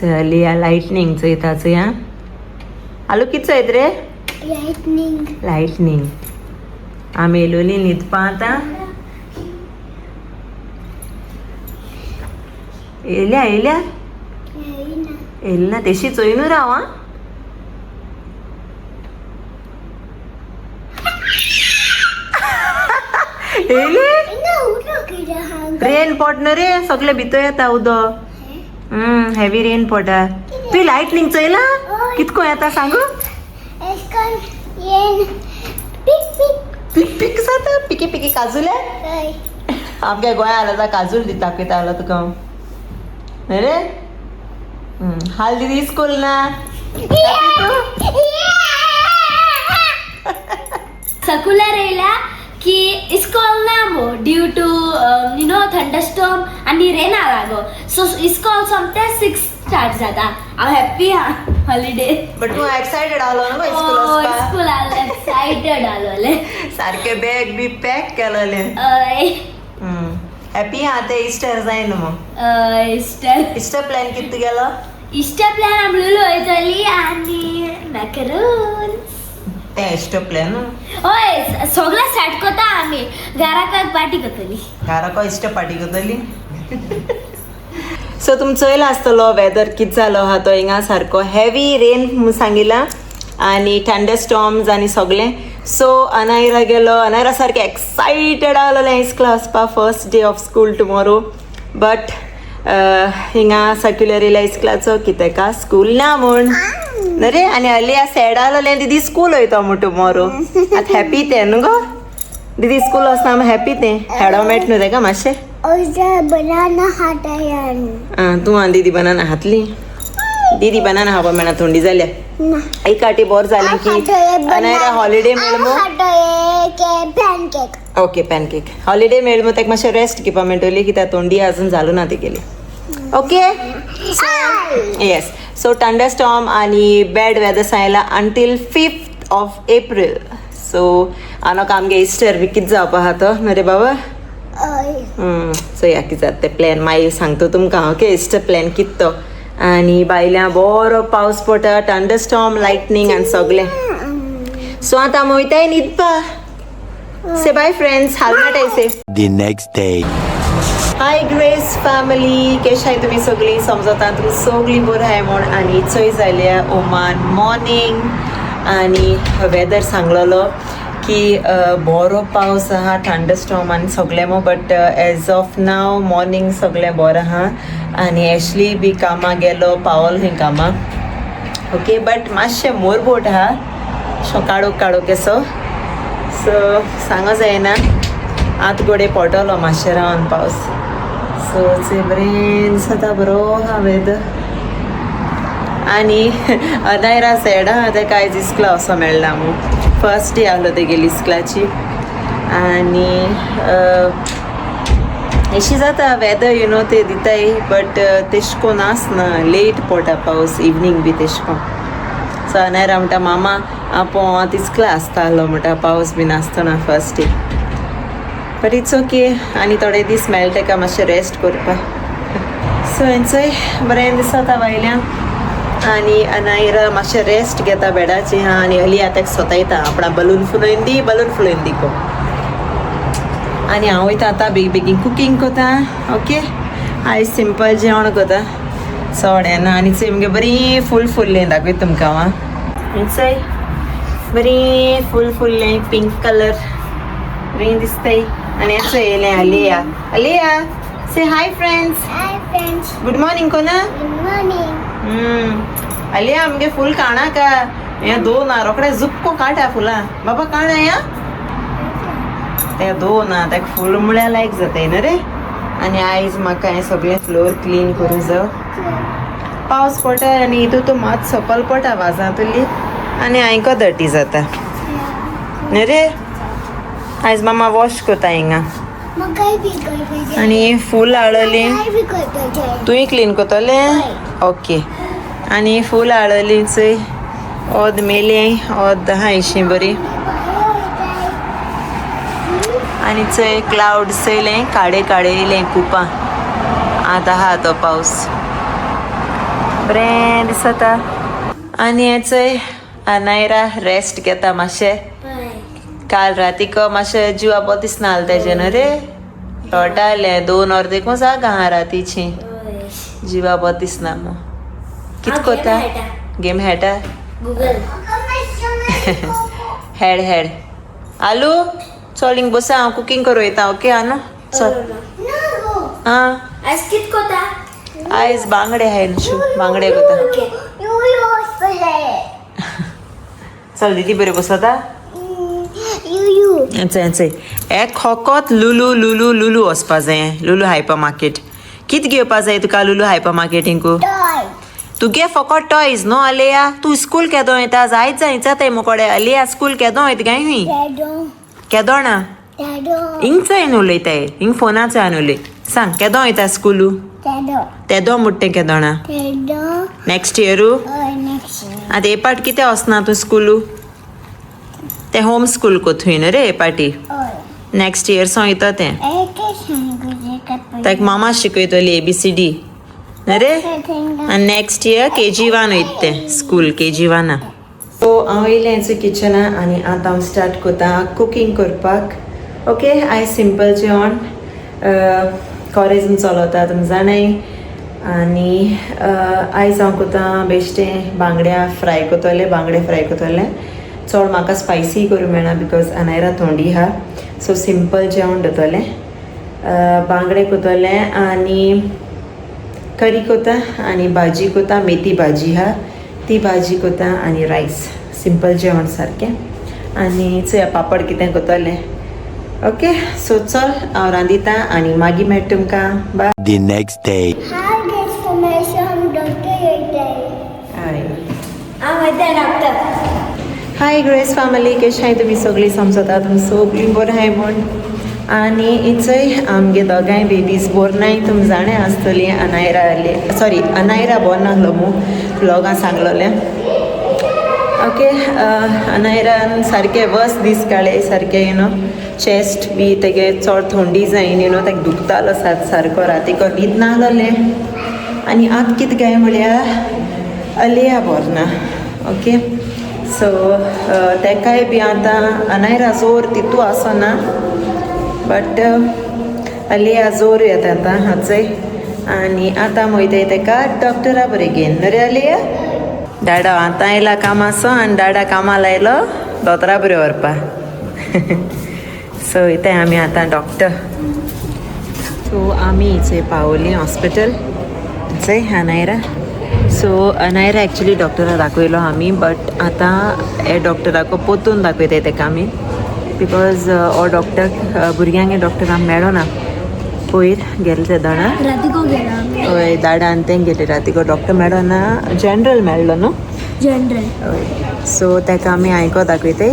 चल लायटनींग चोयता चोया. आलू कित चोयत रे? लाइटनिंग. लायटनींग. आमी येयलोली न्हिदपा आतां. येयल्या येयल्या येयली ना तेशी चोयनू राव आं. येयली. रेन पड न्हू रे, सगळे भितर येता उदक. हेवी रेन पडटा. तुवें लायटनींग चोयला कितको येता सांगू? पीक पीक जाता, पिकी पिकी काजुले. आमगे गोंया आला काजूल दिता दाखयता आलो तुका हांव. रे हाल दिदी स्कूल ना. सर्क्युलर येयला की इस्कॉल ना मो due to you know thunderstorm आनी रेना लागो, सो इस्कॉल सोमते 6 स्टार्ट जाता. हांव हॅप्पी हा हॉलिडे. बट तूं एक्सायटेड आलो न्हू स्कूल वचपाक? स्कूल एक्सायटेड आलोले. सारके बॅग बी पॅक केलोलें. हय. हॅपी हा ते इस्टर जाय न्हू मग. इस्टर. इस्टर प्लॅन कित तुगेलो? इस्टर प्लॅन आमलोलो वयतली आनी मॅकरोन्स. तें इस्टर प्लॅन? हय, सगळें सेट करता आमी, घराक पार्टी करतली. घराको इश्ट पार्टी करतली. सो तुमी चोयला आसतलो वेदर कित जालो आहा तो. हिंगा सारको हेवी रेन म्हूण सांगिला आनी थंडर स्टॉर्म्स आनी सगळें. सो अनायरा गेलो, अनायरा सारकें एक्सायटेड आसलेलें इस्कला वचपा, first day of school tomorrow. But हिंगा सर्क्युलर येयला इस्कलाचो की तेका स्कूल ना म्हूण रे. आनी अलिया सॅड आसलेलें, दिदी स्कूल वयतो म्हूण टुमोरो. आतां हॅपी तें न्हू गो दीदी, स्कूल वचना हॅपी तें. हेडो मेट न्हू तेका मातशें. बनाना खाता. आं, तूं आनी दीदी बनाना खातली? दीदी बनाना खावपा मेळना, थंडी जाल्या. एक आटी बोर जालें की अनायरा हॉलिडे मेळ मू. पॅनकेक. Okay, pancake. हॉलिडे मेळ मू, ताका मातशें रेस्ट घेवपा मेळटली, कित्याक थंडी अजून जालू ना तेगेली. ओके, येस. सो थंडरस्टॉर्म आनी बॅड वेदर सांगला until 5th of April. So आनोक आमगे इस्टर बी कितें जावपा आहा तो न्हू रे बाबा? चोया कितें जाता तें प्लॅन, मागीर सांगता तुमकां. ओके, इस्टर प्लॅन कितें तो. आनी भायल्या बरो पावस पडटा, थंडरस्टॉर्म, लायटनींग आनी सगळें. सो आतां आमी वयताय न्हिदपा. से बाय फ्रेंड्स, हाल मेळटाय से. The next day. Hi Grace family, केशाय तुमी सगळीं? समजता तुमी सगळीं बरीं आहाय म्हूण. आनी चोय जाल्या ओमान मॉर्निंग आनी वेदर सांगलेलो की बरो पावस आहा, थंडरस्टॉर्म आनी सगळें मू. But as of now morning सगळें बरें आहा. आनी एशली बी कामां गेलो, पावल खंय कामां. ओके, बट मातशें मोरबोट आहा, सो काळोख काळोख केसो. सो सांगो जायना, आतां गोडे पडटलो मातशें रावन पावस. सो चोय बरें दिसता, बरो आहा वेदर. आनी अनायरा सॅड आहा, तेका आयज इस्कला वचो मेळना मू. फर्स्ट डे आहलो तेगेली इस्कलाची. आनी अशी जाता वेदर, you know, ते दिताय बट तेश कोन आसना, लेट पडटा पावस, इवनींग बी तेश कोन. सो अनायरा म्हणटा, मामा आपों इस्कला आसतालो म्हणटा, पावस बीन आसतना first day. But it's okay, आनी थोडे दीस मेळटा तेका मातशें रेस्ट करपाक. सो हेंचोय बरें दिसता भायल्यान. आनी अनायरा मातशें रेस्ट घेता बेडाची हा. आनी अली आतां सोतायता आपणा बलून फुलोवन दी, बलून फुलोवन दी को. आनी हांव वयता आतां बेगी बेगीन कुकींग कोता. ओके, आयज सिंपल जेवण कोता, चड येना. आनी चोय मुगे बरी फूल फुल्लें, दाखयता तुमकां हांव. चोय बरी फूल फुल्लें, पिंक कलर, बरी दिसताय. आनी चोय येयलें अलिया. अलिया, से hi friends. Hi friends. Good morning कोना. Good morning. अलिया आमगे फूल काणा का हे दोन आ, रोखडे जुपको काटा फुलां बाबा काणा या ते दोन आ, ताका फूल म्हळ्यार लायक जाताय न्हू रे. आनी आयज म्हाका हें सगळें फ्लोर क्लीन करूंक जाय. पावस पडटा आनी हितून तो मात सकल पडटा वाजांतली आनी आयको डर्टी जाता न्हू रे. आयज मामा वॉश करता हिंगा. म्हाकाय बी करपाचें. आनी फूल हाडली. म्हाकाय बी करपाचें. तुवें क्लीन करतलें? ओके. आनी फूल हाडली चोय, ओद मेलें, ओद आहा अशी बरी. आनी चोय क्लाउड चोयलें, काळे काळे येयलें कुपां. आतां आहा तो पावस. बरें दिसता. आनी हेचय अनायरा रेस्ट घेता मातशें. काल रातीक मातशें जिवा बरो दिसना जालें तेजें न्हू रे, रडटालें 2 वर देखून जागा आहा रातीची, जिवा बरो दिसना मग. कित कोता? गेम खेळटा गुगल. Head head. आलू चल हिंग बसा, हांव कुकींग करूं येता. ओके आनू चल. आं आज कित कोता? आयज बांगडे हाय न्हू, बांगडे कोता. ओके. चल दिदी बरें बसता. हेंचे एक खोकोत लुलू लुलू लुलू वचपा जाय. लुलू हायपर मार्केट कित घेवपा जाय तुका? लुलू हायपर मार्केटिंगू तुगे फकत टॉयज न्हू अलिया. तूं स्कूल केदो वयता? जायत जायचा ते मुकोडे. अलिया स्कूल केदो वयता काय हुंय केदोणा? हिंगच हांवें उलयताय, हिंग फोनाचो हांवें उलय. सांग केदो वयता स्कुलू? तेदो मुट्टें केदोणा नेक्स्ट इयरू? आतां हे पाट कितें वचना तूं स्कुलू? तें होम स्कूल कोथूय न्हू रे हे पाटी, नेक्स्ट इयर सो वयता तें. ताका मामा शिकयतली ABCD न्हू रे. आनी नेक्स्ट इयर KG 1 वयता तें स्कूल, KG 1. सो हांव येयलें हेंचो किचना आनी आतां हांव स्टार्ट करता कुकींग करपाक. ओके, आयज सिंपल जेवण, कॉरेज्म चलता तुमी जाणाय. आनी आयज हांव करता बेश्टें बांगड्या फ्राय करतलें, बांगडे फ्राय करतलें. चड म्हाका स्पायसी करूं मेळना because Anayra थोंडी आहा. सो सिंपल जेवण दवरतलें, बांगडे करतलें आनी करी करता आनी भाजी करता, मेथी भाजी आहा ती भाजी करता आनी रायस. सिंपल जेवण सारकें. आनी चोया पापड कितें करतलें. ओके सो चल हांव रांदिता आनी मागीर मेळटा तुमकां. बाय. The next day. Hi guys, doctor. हय. हांव वयता डॉक्टर. हाय ग्रेस फॅमिली, कशें आहाय तुमी सगळीं? समजता तुमी सगळीं बरें आहाय म्हूण. आनी इचय आमगे दोगांय बेबीज बोर नाय, तुमी जाणा आसतलीं. अनायरा सॉरी अनायरा बोर नासलो मू व्लॉगान सांगलोलें. ओके, अनायरान सारकें वर्स दीस काडले सारकें, you know chest बी तेगे चड थंडी जायन, you know ताका दुखतालो सात सारको, रातीको न्हीद नासलोलें. आनी आतां कितें काय म्हळ्यार अलिया बोर ना. ओके सो तेकाय बी आतां अनायरा जोर तितू आसना, बट अलिया जोर येता आतां हाचय. आनी आतां वयताय तेका डॉक्टरा बरें घेवन न्हू रे अलिया. डाडा आतां आयला कामाचो आनी डाडा कामाक लायलो दोतोरा बरें व्हरपा. सो वयताय आमी आतां डॉक्टर. सो आमी चोय पावली हॉस्पिटल चोय अनायरा. सो अनायरा एक्चुली डॉक्टरा दाखयलो आमी, बट आतां हे डॉक्टराक पोतून दाखयताय तेका आमी, because हो डॉक्टर भुरग्यांक डॉक्टर आमी मेळना. पयर गेले ते दणा रातीको गेलो आमी. हय, दाडान तें गेले रातीको डॉक्टर मेळना, जनरल मेळ्ळो न्हू. जनरल. हय, सो तेका आमी आयको दाखयताय.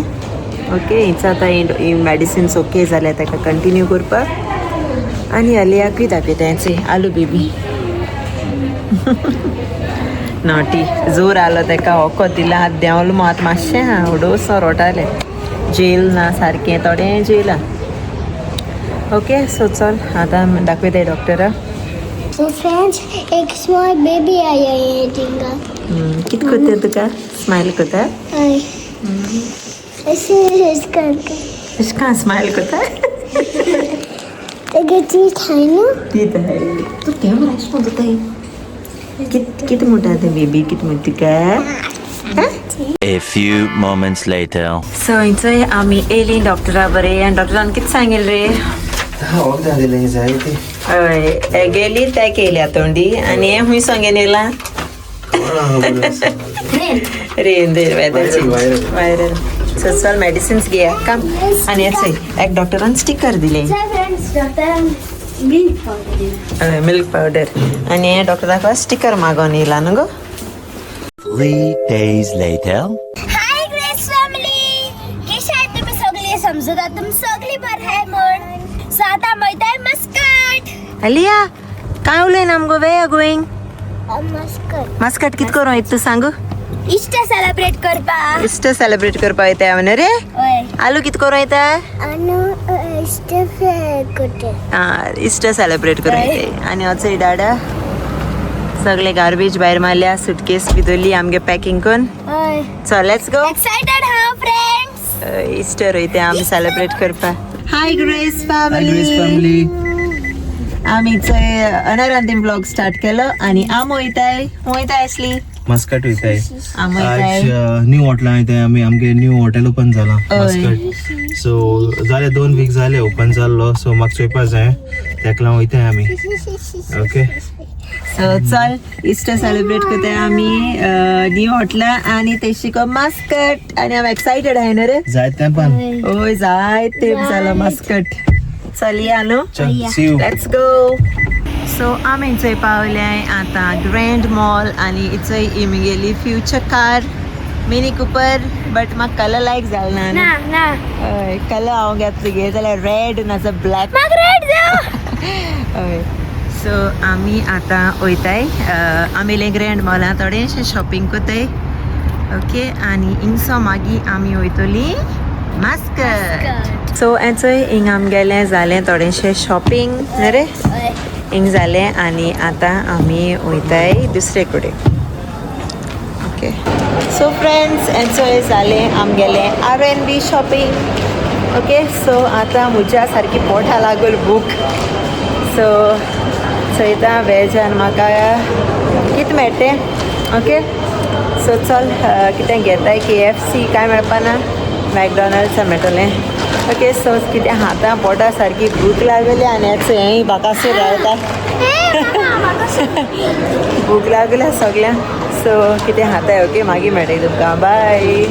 ओके, हिंच आतां ही मेडिसिन्स ओके जाल्यार तेका कंटिन्यू करपाक. आनी अलियाकूय दाखयता. चय आलू बेबी नॉटी, जोर आलो तेका, वखद दिलां आतां देंवलो मो आतां मातशें आहा उडोवसो रोटालें. जेल ना सारकें, थोडें जेला. ओके सो चल आतां दाखयताय डॉक्टरा. So friends, एक स्मॉल बेबी आया है थिंगा. कित करता तुका? स्मायल करता? ऐसे ऐसे करके. अशें का स्मायल करता? तेगे चीज है ना. ती आहे तू कॅमेरा अशें कोण जाताय? कित कित म्हणटा तें बेबी? कित म्हणटा तुका? A few moments later. So हिंचय आमी येयलीं डॉक्टरा बरें. आनी डॉक्टरान कितें सांगलें रे? वखदां दिलें जाय ती. हय, गेली त्या केल्या तोंडी. आनी हें खूंय सांगेन येयलां? रेन रेन वेदरची व्हायरल. सो चल मेडिसिन्स घेया काम. आनी हें एक डॉक्टरान स्टिकर दिलें. फ्रेंड्स, डॉक्टरान मिल्क पावडर दिला. Milk powder. आनी हें डॉक्टराक स्टिकर मागोन येयला न्हू गो. 3 days later. Hi grace family, कशे आहात तुम्ही सगळे? समजता तुमी सगळी बरे हाय म्हण. सो आतां वयताय मस्कट. अलिया काय उलयना मगो? वे are going? Muscat. Muscat कित करूं येत तूं सांगू? इश्टर सेलिब्रेट करपा. इस्टर सेलिब्रेट करपा येता न्हू रे? हय. आलू कित करूं येता? अनु इस्टर करते. आं, इस्टर सेलिब्रेट करूं येता. आनी अचय डाडा सगळे गार्बेज भायर मारल्या, सुटकेस बी दवरली आमगे पॅकिंग करून. So let's go. Excited हा फ्रेंड्स. इस्टर वयता आमी सेलिब्रेट करपाक. हाय ग्रेस फॅमिली, आमी चोय अनरांतीन ब्लॉग स्टार्ट केलो आनी आम वयताय वयताय आसली मस्कट वयताय. आम वयताय. आज न्यू हॉटेलां वयताय आमी. आमगे न्यू हॉटेल ओपन जाला मस्कट. सो जाले 2 वीक जाले ओपन जाल्लो. सो म्हाका चोयपा जाय, तेका लागून वयताय आमी. ओके. सो चल इस्टर सेलिब्रेट करताय आमी न्यू हॉटेला आनी तेशी को मस्कट आनी हांव एक्सायटेड आहाय न्हू रे. जाय तें पण. ओय जाय तेंप जाला मस्कट. चल या न्हू. चल, see you. Let's go. So आमी चोय पावले आतां ग्रँड मॉल आनी इचोय इमगेली future car Mini Cooper, but म्हाका कलर लायक जालो ना. ना ना. हय, कलर हांव घेतलो गे जाल्यार रेड नाजाल्यार ब्लॅक. म्हाका रेड जाव. हय, सो आमी आतां वयताय, आमी ग्रँड मॉलां थोडेशें शॉपिंग करताय. ओके, आनी हिंगसो मागीर आमी वयतली मास्कट. सो हेंचोय हिंग आमगेलें जालें थोडेशें शॉपिंग न्हय रे, हिंग जालें आनी आतां आमी वयताय दुसरे कडेन. ओके, सो फ्रेंड्स हेंचोय जालें आमगेलें R&B shopping. Okay, so आतां म्हज्या सारकी पोटा लागल भूक. सो चोयता वेजान म्हाका कितें मेळटें. ओके, सो चल कितें घेताय, KFC कांय मेळपाना, मॅकडॉनल्ड्स मेळटलें. ओके, सो कितें हातां पोटा सारकी भूक लागली आनी हेंच हेंय बाकासूर रावता, भूक लागल्या सगळ्यांक. सो कितें खाताय. ओके, मागीर मेळटा तुमकां. बाय.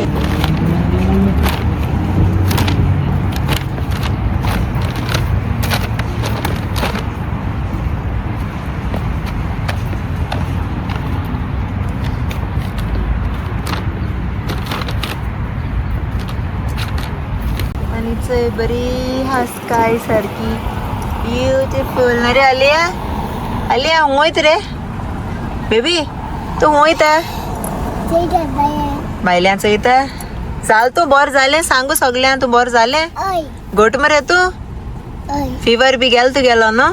आनी चोय बरी हा स्काय सारकी ब्युटिफूल न्हय रे. आलिया, आलिया वयत रे बेबी, तूं वयता भायल्यान चोयता. जाल तूं बरें जालें सांगू सगल्यांक, तूं बरें जालें घट मरे तूं, फिवर बी गेलो तुगेलो न्हू,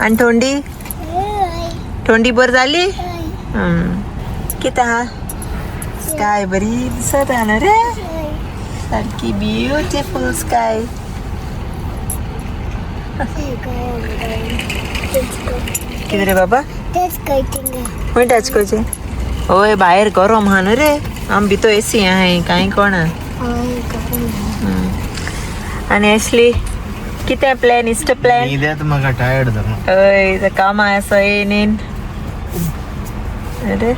आनी थंडी थंडी बरी जाली. कितें आहा, स्काय बरी दिसता न्हू रे, सारकी ब्युटिफूल स्काय. कितें रे बाबा, खंय टच करचें? हय, भायर गरम आहा न्हू रे, आम भितर एसी आहाय कांय कोणा. आनी एशली कितें प्लॅन, इश्ट प्लॅन? न्हिदेत म्हाका टायर्ड जालो. हय, कामां आसा येयन अरे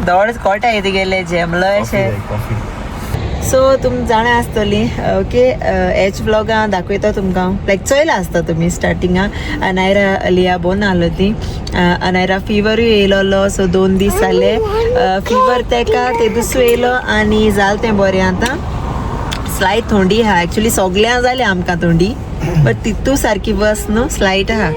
दोड कोटाय तुगेले जेमलो अशें. कॉफी. सो तुम जाणा आसतली. ओके, एच ब्लॉगां दाखयता तुमकां, लायक चोयला आसता तुमी स्टार्टिंगा. अनायरा अलिया बोन आहलो ती, अनायरा फिवरूय येयलोलो. सो 2 दीस जाले फिवर तेका, ते दुसरो येयलो आनी जाल तें बरें. आतां स्लायट थंडी आहा, एक्चुली सगळ्यांक जालें आमकां थंडी, बट तितू सारकी बस न्हू, स्लायट आहा.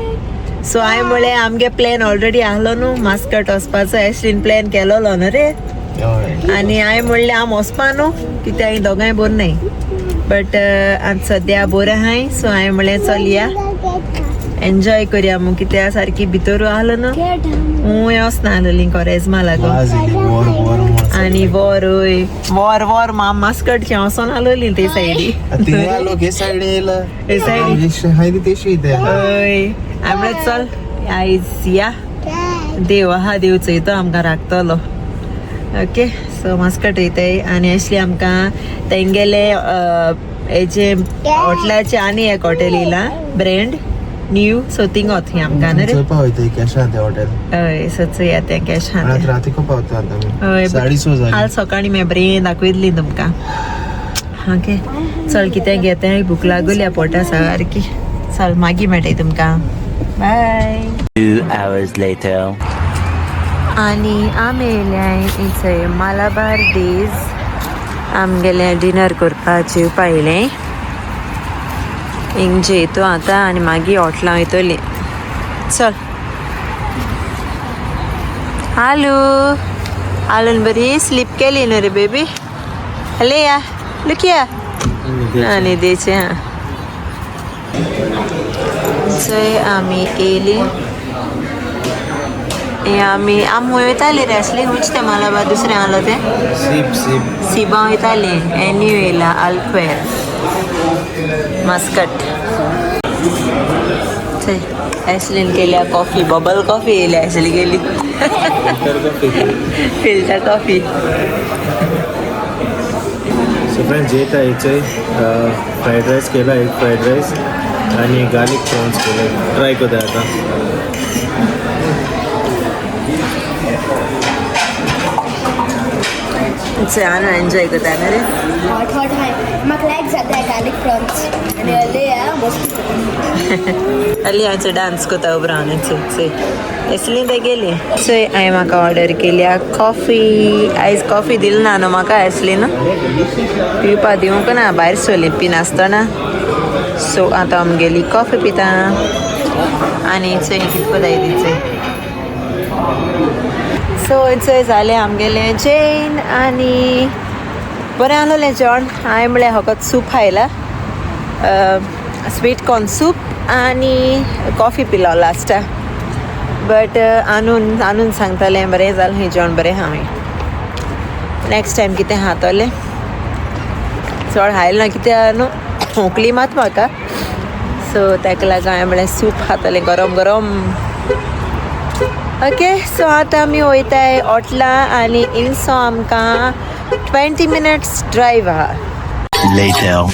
सो हांवें म्हळें आमगे प्लॅन ऑलरेडी आहलो न्हू मास्कट वचपाचो, एशलीन प्लॅन केलोलो न्हू रे. आनी हांवें म्हणलें आम वचपा न्हू, कित्याक ही दोगांय बरीं न्हय, बट आतां सद्या बरें आहाय. सो हांवें म्हणलें चल या एन्जॉय करया मू, कित्याक सारकी भितर आहलो न्हू, हूंय वचना आहलोली कोरेज्मा लागून. आनी वर हय वर वर माम मास्कटचें वचोन आहलोली ते सायडी. लोक हे सायडीन येयला. हे सायडीन. हाय तेशी येता. हय, हांवें म्हणलें चल आयज या, देव आहा, देव चोयतो आमकां राखतलो. ओके, सो मास्कट वयताय आनी एशली आमकां तेंगेले हेजे हॉटेलाचे आनी एक हॉटेल येयलां ब्रँड न्यू, सो थिंग वता आमकां न्हू रे. चोयपा वयता कॅशान तें हॉटेल. हय, सो चोया तें कॅशान. आतां रातीको पावता आतां हय. आमी, 6:30 जाली. काल सकाळी मी बरें दाखयतली तुमकां. ओके, चल कितें घेता, भूक लागल्या पोटा सारकी. चल मागीर मेळटा तुमकां. बाय. 2 hours later. आनी आमी येयल्याय थंय मालाबार डेज, आमगेलें डिनर करपाक जेवपा येयलें. हिंग जेयतो आतां आनी मागीर हॉटलां वयतली. चल हालो, हालून बरी स्लीप केली न्हू रे बेबी. हले या लुक या न्हिदेचें आं. थंय आमी येयली. हे आमी आमी खंय वयताली रे आसली खंयच तें मालाबा दुसरें आहलो तें सीप सीप सिबा वयताली एन्यू येयला अल्क्वेर मस्कट. चल एसलीन केल्या कॉफी, बबल कॉफी येयल्या एसली गेली. Filter coffee. So friends जेता हेचय फ्रायड रायस केला, एक फ्रायड रायस आणि गार्लिक प्रॉन्स केले. ट्राय करता आता. आनू एन्जॉय करता न्हू रे. हॉट हॉट हाय म्हाका लायक जाता गार्लिक प्रॉन्स आनी अले मस्त. अली हांचो डान्स करता उबो रावन. चोय चोय एसली ते गेली. चोय हांवें म्हाका ऑर्डर केल्या कॉफी. आयज कॉफी दिली ना न्हू म्हाका एसलीन, पिवपा दिवंक ना, भायर सरली पिनासतना. सो आतां आमगेली कॉफी पिता. आनी चोय कितें पळय ती चोय. सो चोय जालें आमगेलें जेवण आनी बरें आहलोलें जेवण. हांवें म्हळ्यार फकत सूप खायला, स्वीट कॉर्न सूप आनी कॉफी पिलो लास्टा. बट आणून आणून सांगतालें बरें जालें हें जेवण बरें. हांवें नेक्स्ट टायम कितें खातलें चड खायलें ना कित्याक न्हू खोंकली मात म्हाका. सो ताका लागून हांवें म्हळ्यार सूप खातलें गरम गरम. ओके सो आतां आमी वयताय हॉटला आनी इनसो आमकां 20 मिनट्स ड्रायव आहा. Later.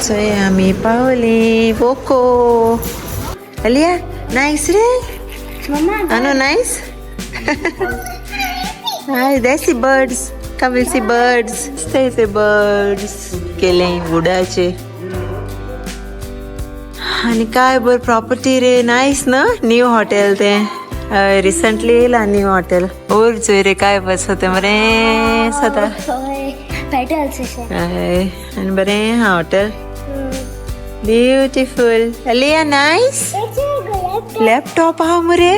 चोय आमी पावली वोको. अलिया नायस रे. Anu nice. Hi, that's the birds. Come, we'll see birds. Stay the birds. केले वुडाचे आनी काय बर प्रॉपर्टी रे. नायस ना न्यू हॉटेल तें रिसंटली येयला न्यू हॉटेल. ओर चोय रे काय बस तें बरें सदां. पेटल्स अशें. हय आनी बरें हा hotel. Beautiful. Aliya nice. Laptop आहा मरे.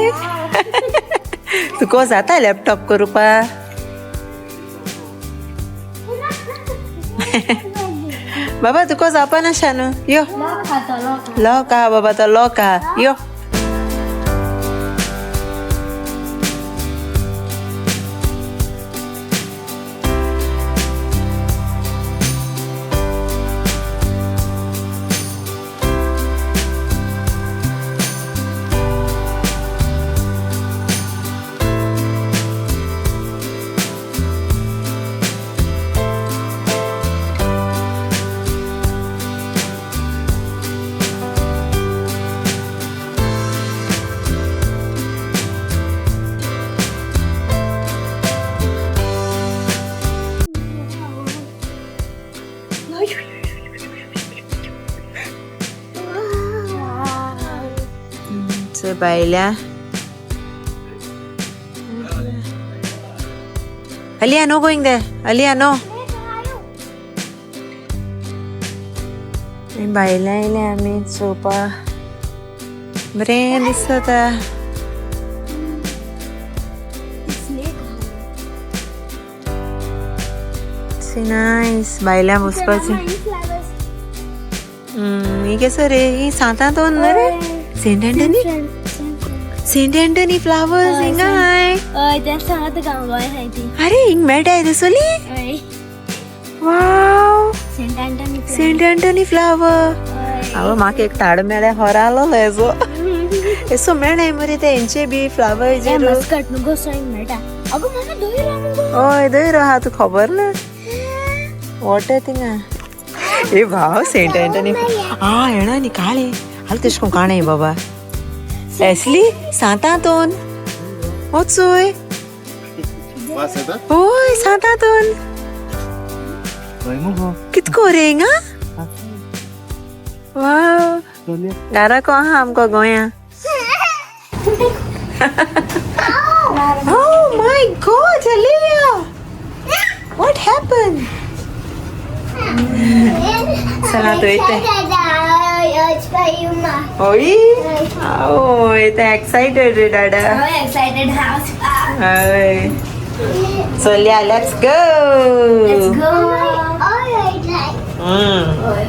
तुका जाता लॅपटॉप करुपा. बाबा तुका जावपा ना शानू. यो लॉक आहा बाबा, तो लॉक आहा. यो भायल्या. Aliya no going there. Aliya no. भायल्या येयले आमी चोवपा. बरें दिसता. नायस भायल्या बसपाचें. ही केसो रे ही सांतां दोन न्हू रे. Saint Anthony, Saint Anthony flowers हिंगा हाय. हय तें सांगता गांव गोंय हाय ती. अरे हिंग मेळटाय दिसली. हय wow Saint Anthony. Saint Anthony flower. आवय म्हाका एक ताड मेळ्ळें होरालो हेजो एसो मेळ्ळें मरे ते हेंचे बी फ्लावर. मस्कट न्हू गो सो हिंग मेळटा. अगो मामा दोयर मुगो. हय दोयर आहा तुका खबर ना. वॉटर थिंगा. ए भाव सेंट एंटनी आ येणा न्ही काळें हाल तेश कोण काणें बाबा. एसली सांतां दोन वचूय. हय सांतां दोन कितको रे हिंगा. वाव घराको आहा आमकां गोंया. Oh my God, Aliyah! What happened? चला तो येते. होय आवय, ते एक्सायटेड रे दादा. हांव एक्सायटेड हा. हय, चल या, let's go. Let's go.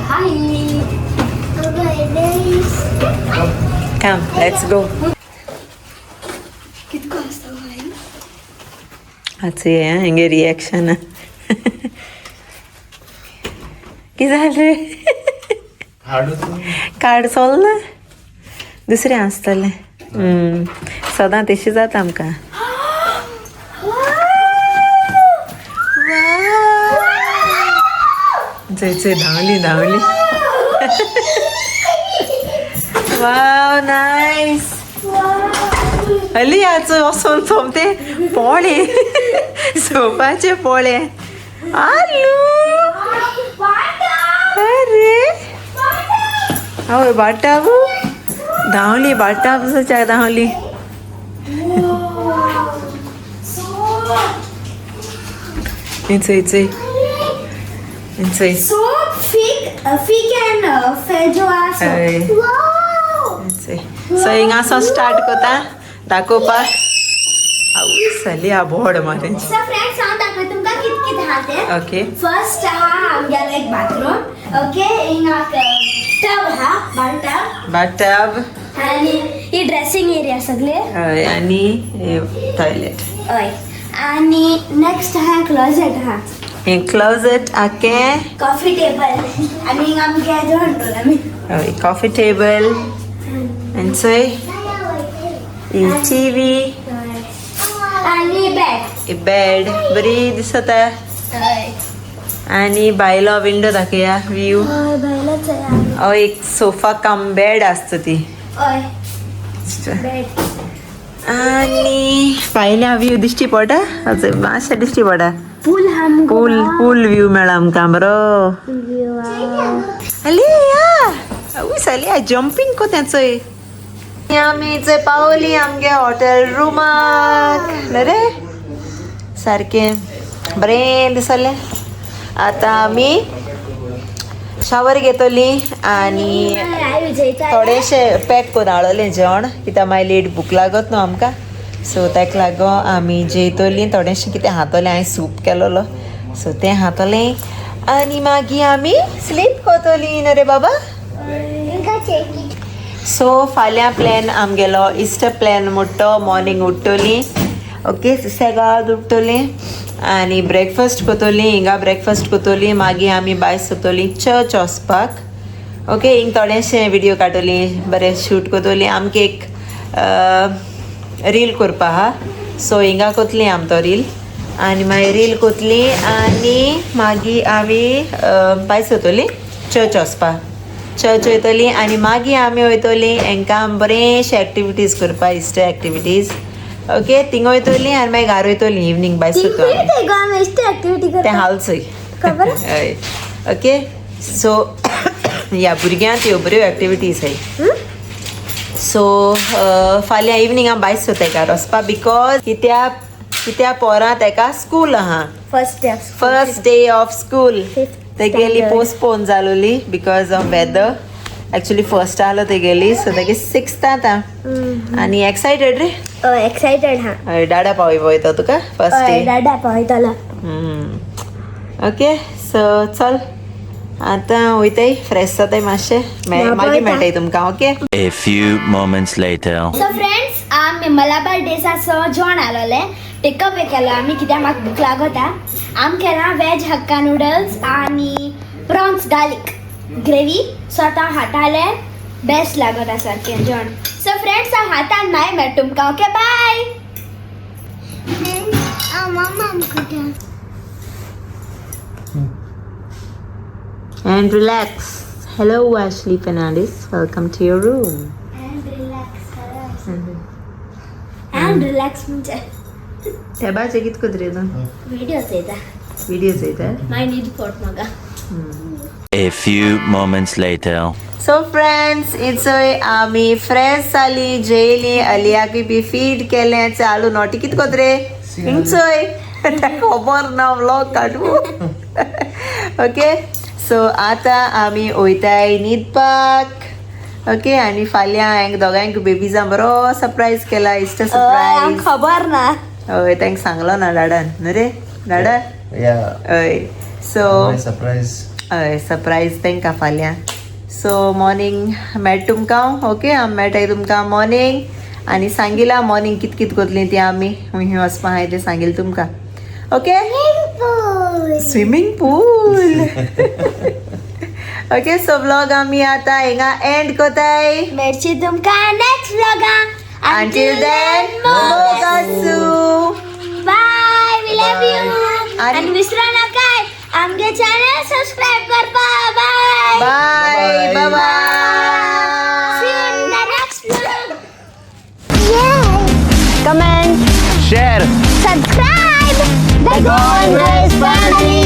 Hi. Come, let's go. कितको आसता भाई. आतां हें हेंगे रिएक्शन कितें जालें रे? कार्ड चोल्ला, दुसरें आसतलें. सदां तशें जाता आमकां. चय चय, धांवली धांवली. वाव, नायस. हली आज वचोन सोमते पोळे, सोपाचे पोळे. आलू, अरे हय, बाटाब धांवली, बाटाब धांवली. चय चय चय. सोप फीक फीक एंड फेजो हय. सो हिंगासो स्टार्ट करता दाखोवपाक. आवय, चली बोर्ड मारे. सो फ्रेंड्स, हांव दाखयता तुमकां कित कित आहा तें. ओके. फर्स्ट आहा आमगेलो एक बाथरूम. ओके, हिंगा टब आहा, बाथ बाथटब. आनी ही ड्रेसिंग एरिया सगळे. हय, आनी टॉयलेट. हय, आनी नेक्स्ट आहा क्लॉझेट आहा. हें क्लोजेट आके. कॉफी टेबल, आनी हिंगा आमगे जेवण दवरला आमी. हय, कॉफी टेबल. आनी चोय ही टीवी. आनी बेड. बेड बरी दिसता. हय. आनी भायलो विंडो दाखया, व्यू. हय, भायलोच. हय, एक सोफा कम बेड आसता ती. हय, बेड. आनी भायल्या व्यू दिश्टी पडटा, मातशें दिश्टी पडटा. पूल हा मुगो. पूल, पूल व्यू मेळा आमकां बरो. अली या, आवय, चली जंपींग कोता चोय. आमी चोय पावली आमगे हॉटेल रुमाक रे. सारकें बरें दिसलें. आतां आमी शावर घेतली आनी थोडेशें पॅक करून हाडलें जेवण, कित्याक मागीर लेट भूक लागत न्हू आमकां. सो ताका लागून आमी जेयतलीं, थोडेशें कितें खातलें. हांवें सूप केलोलो, सो तें खातलें आनी मागीर आमी स्लीप कोतोली न्हू रे बाबा. सो फाल्यां प्लॅन आमगेलो इस्टर प्लॅन मोडटो. मॉर्निंग उठ्ठली, ओके, सेगाद उठ्ठली आनी ब्रेकफास्ट कोतोली. हिंगा ब्रेकफास्ट कोतोली, मागीर आमी भायर सोदतली चर्च वचपाक. ओके, हिंग थोडेशें विडियो काडटली, बरें शूट कोतोली. आमकां एक रील करपा आहा, सो हिंगा कोतली आम तो रील आनी मागीर रील कोतली आनी मागीर आमी भायर सोदतली चर्च वचपाक. चर्च वयतली आनी मागीर आमी वयतली हांकां बरेंशे एक्टिविटीज करपाक, इस्टर एक्टिविटीज. ओके, थिंगा वयतली आनी मागीर घार वयतली इवनींग भायर सोदतो आमी. एक्टिविटी. तें हालचय. खबर? हय. ओके, सो ह्या भुरग्यांक त्यो बऱ्यो एक्टिविटीज आहाय. सो फाल्यां इवनींग हांव भायर सोदता तेका वचपा, because कित्या कित्या पोरां तेका स्कूल आहा. First day. First day of school. Fifth तेगेली standard. Postpone जालोली because of weather. Actually first आहलो तेगेली, सो तेगे सिक्स्थ आतां आनी एक्सायटेड रे. एक्सायटेड हा. हय, डाडा पावय वयता तुका फर्स्ट डे. डाडा पावयतलो. ओके, सो चल आतां वयताय, फ्रेश जाताय मातशें, मागीर मेळटाय तुमकां. Okay. A few moments later. So friends, आमी मलाबार डेजाचो जेवण आलोले, टेक अवे केलो आमी, कित्याक म्हाका भूक लागता. आम केला वेज हक्का नुडल्स आनी प्रॉन्स गार्लिक ग्रेवी. सो आतां हाताले बेस्ट लागता सारकें जेवण. सो फ्रेंड्स, हांव हातान मागीर मेळटा तुमकां. Okay, bye. मामा. And relax. Hello, Ashley Fernandez. Welcome to your room. And relax. And relax म्हणजे तेबाचे कित कोतरे तूं? व्हिडिओ चोयता. व्हिडिओ चोयता. मागीर न्हीद पोट म्हाका. A few moments later. So friends, इचोय आमी फ्रेश जाली, जेयली, अलियाकूय बी फीड केलें. चालू नोटी कित कोतरे हिंगचोय, खबर ना व्लॉग काडू. ओके सो आतां आमी वयताय न्हिदपाक. ओके, आनी फाल्यां हांवें दोगांयक बेबीजां बरो सरप्रायज केला, इश्ट सरप्रायज. खबर ना. हय, तांकां सांगलो ना डाडान, न्हू रे डाडा? या. हय, सो सरप्रायज. हय, सरप्रायज तांकां फाल्यां. सो मॉर्निंग मेळटा तुमकां. ओके, आमी मेळटाय तुमकां मॉर्निंग आनी सांगिला मॉर्निंग कित कित कोतली ती आमी, खंय वचपा आहाय तें सांगील तुमकां. Okay, swimming pool. Okay, so vlog आमी आतां हिंगा एंड कोताय. मेळची तुमकां नेक्स्ट व्लॉगान. Until then, मोग आसूं. बाय, we love you. आणि आणि विसरू नका आमगे चॅनल सबस्क्राईब करपा. Bye. Bye bye bye. See you in the next vlog. Comment, share, subscribe. The Goan Family.